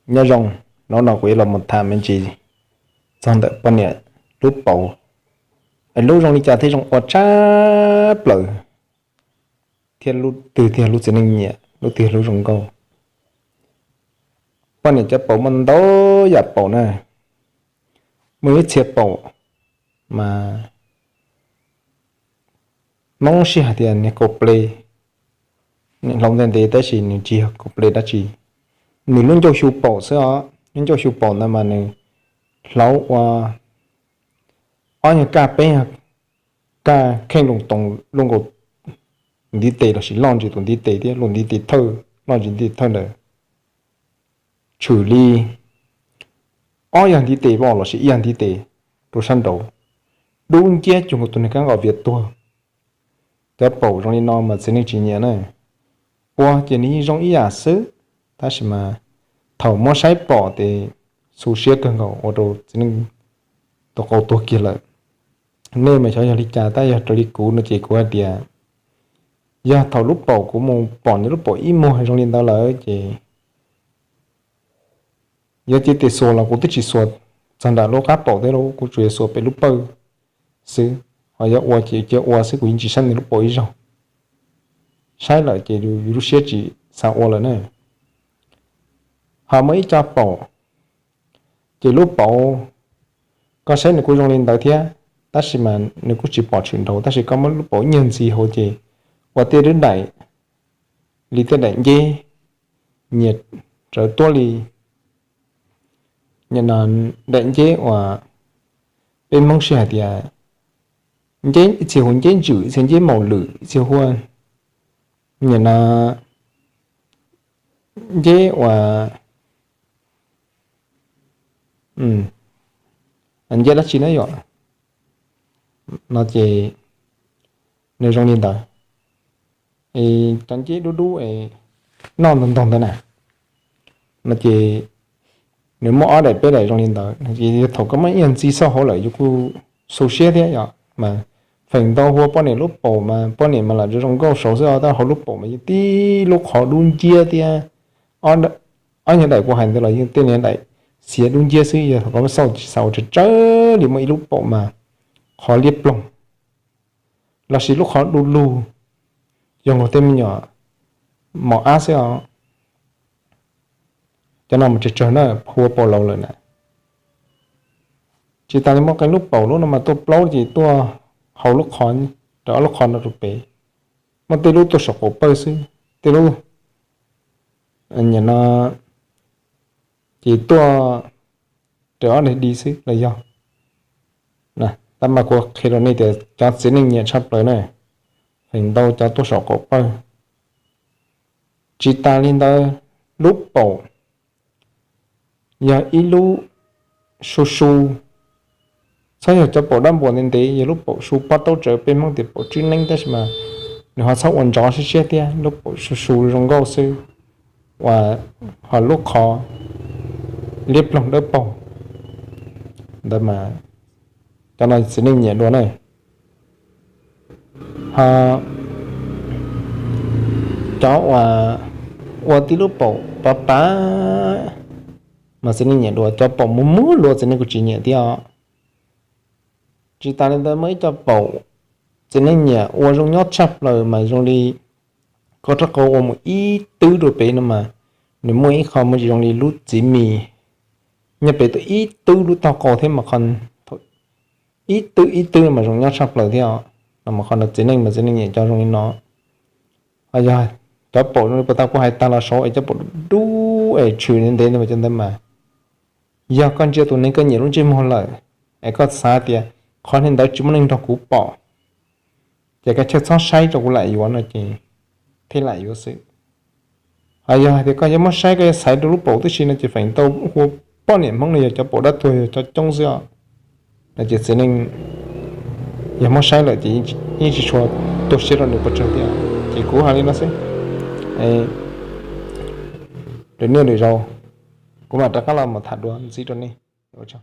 Nyob zoo, hnub no kuv yuav los mus tham me ntsis txog ntawm poj niam lub paum, es lub zoo li cas thiaj zoo ua tshaj plaws, thiab lub twg thiaj lub txiv neej nyiam, lub twg lub zoo nkauj. Poj niam cov paum muaj ntau yam paum na, muaj ib txhia paum mas Hmoob sij hais tias niag kaum ple, niag hlau ntev ntev tab sis nws tsis yog kaum ple dab tsi. Nws lub ncauj xyu paum xwb os, lub ncauj xyu paum ntawd mas nws hlauv ua ob nyuag kaj peb nyuag kaj kheej loo toos luaj nkaus ntiv tes lossis loj ntsis tus ntiv tes thiab luaj ntiv tes thawj, loj ntsis ntiv tes thawj ntawd, tshwm li ob yag ntiv tes los sis ib yag ntiv tes rau sab nraud, dub nciab cuag nkaus tus niag kab nqos vias tuag. Cov paum zoo li no mas txiv neej tsis nyiam na. Ua ces nws yeej zoo ib yam xwb, tab sis mas thaum muab saib pom ces xu siab kawg nkaus ua rau txiv neej tus qau tuag kiag lawm. Nej mas xyov yog li cas, tab yog raws li kuv no ces kuv hais tias yog thaum lub paum kuv mus pom nws lub paum ib muag zoo li ntawd lawm ces yuav cia tes xuas los kuv twb tsis xuas txog nram lub qab paum thiab, kuv tsuas yog xuas pem lub pawj xwb. Ho yog ua ces cia ua xwb, kuv yeej tsis saib nws lub paum ib zaug. Saib lawm ces yus lub siab tsis xav ua lawm na. Ho muaj ib co paum, ces lub paum koj saib nws kuj zoo li ntawd thiab, tab sis mas nws kuj tsis pom tshwm nraud, tab sis koj muab lub paum nyiag ntxiv hauv ces ua tej lub daim li tej daim nceb nyias rawv tuab li, daim nceb uas peb Hmoob sij hais tias nceb, ib txhia hu nceb ntswm, ib txhia nceb maum lwm, ib txhia hu nim no nceb uas nceb dab tsi na yom, no ces nws zoo li ntawd. Cov nceb dub dub es noj ntog ntog ntawd na, no ces nws muaj ob daim peb daim zoo li ntawd, ces yog thaum koj muab nyiag ntxiv xauj hauv lawm yus kuj xu siab thiab yom. Mas feem ntau hu ua poj niam lub paum mas poj niam mas lam zoo nkauj saud xwb os, tab hauv lub paum mas yeej tib lub qhov dub nciab thiab. Ob nyuag daim kuv hais ntawd los yeej tej niag daim xiav dub nciab xwb, yog thaum koj muab xauj tsis xav ua tsawg tsawg li muaj ib lub paum mas qhov liab ploog lossis lub qhov du lug, yog nkaus tej me nyuam mos ab xwb os. Cov no mas tsawg tsawg na, hu ua paum laus lawm na. Tsis tas li muaj qee lub paum lub no mas tuaj plaub ces tuaj hauv lub qhov, raws ob lub qhov no rau pem. Muaj tej lub tuaj saum qaum pawj xwb, tej lub nim no ces tuaj raws ob daim di xwb los yog. Tab mas kuv qhia rau nej tias cov txiv neej nyiam tshaj plaws na, feem ntau cov tuaj saum qaum pawj. Tsis tas li ntawd, lub paum yog ib lub su su, txhob yog cov paum dab npuas ntev ntev, yog lub paum su pob taub tsawv, peb Hmoob tias paum tswb neeb, tab sis mas nws ho txhob ua ntsov siab siab thiab, lub paum su su zoo nkauj xwb, uas ho lub qhov liab ploog dawb paug. Ntawd mas cov no txiv neej nyiam dua na. Ho cov uas ua tib lub paum pav pav mas txiv neej nyiam dua, cov paum muag muag dua txiv neej kuj tsis nyiam thiab os. Tsis tas li ntawd muaj ib co paum txiv neej nyiam ua zoo nyob tshaj plaws mas zoo li koj rab qau ua mus ib twb rau pem no mas nws muaj ib qho muaj tsis zoo li lub txiv mis nyob pem tau ib twb lub taub qau thiab mas qhov ib twb ib twb mas zoo nyob tshaj plaws thiab os. No mas qhov no txiv neej mas txiv neej nyiam cov zoo li no. Ho yog cov paum zoo li puag ta kuv hais tag los saud es cov paum dub es tshwm ntev ntev ntawd mas cov ntawd mas yog koj ntsia tus neeg koj nyiam lub ntsej muag lawm es koj xav tias qhov li ntawd tsis muaj neeg nrog kuv pom, ces koj thiaj txhob saib rau kuv lam yuav no ces thiaj lam yuav xwb. Ho yog hais tias koj yuav muab saib koj yuav xaiv rau lub paum tib si no ces feem ntau hu ua poj niam Hmoob no yog cov paum dab tuag yog cov coob xwb os. No ces txiv neej yog muab saib lawm ces yeej tsis tshua tu siab rau nws pes tsawg thiab. Ces kuv hais li no xwb, lwm niaj lwm zaus kuv mam rov qab los mus tham dua ntxiv rau nej. Ua tsaug.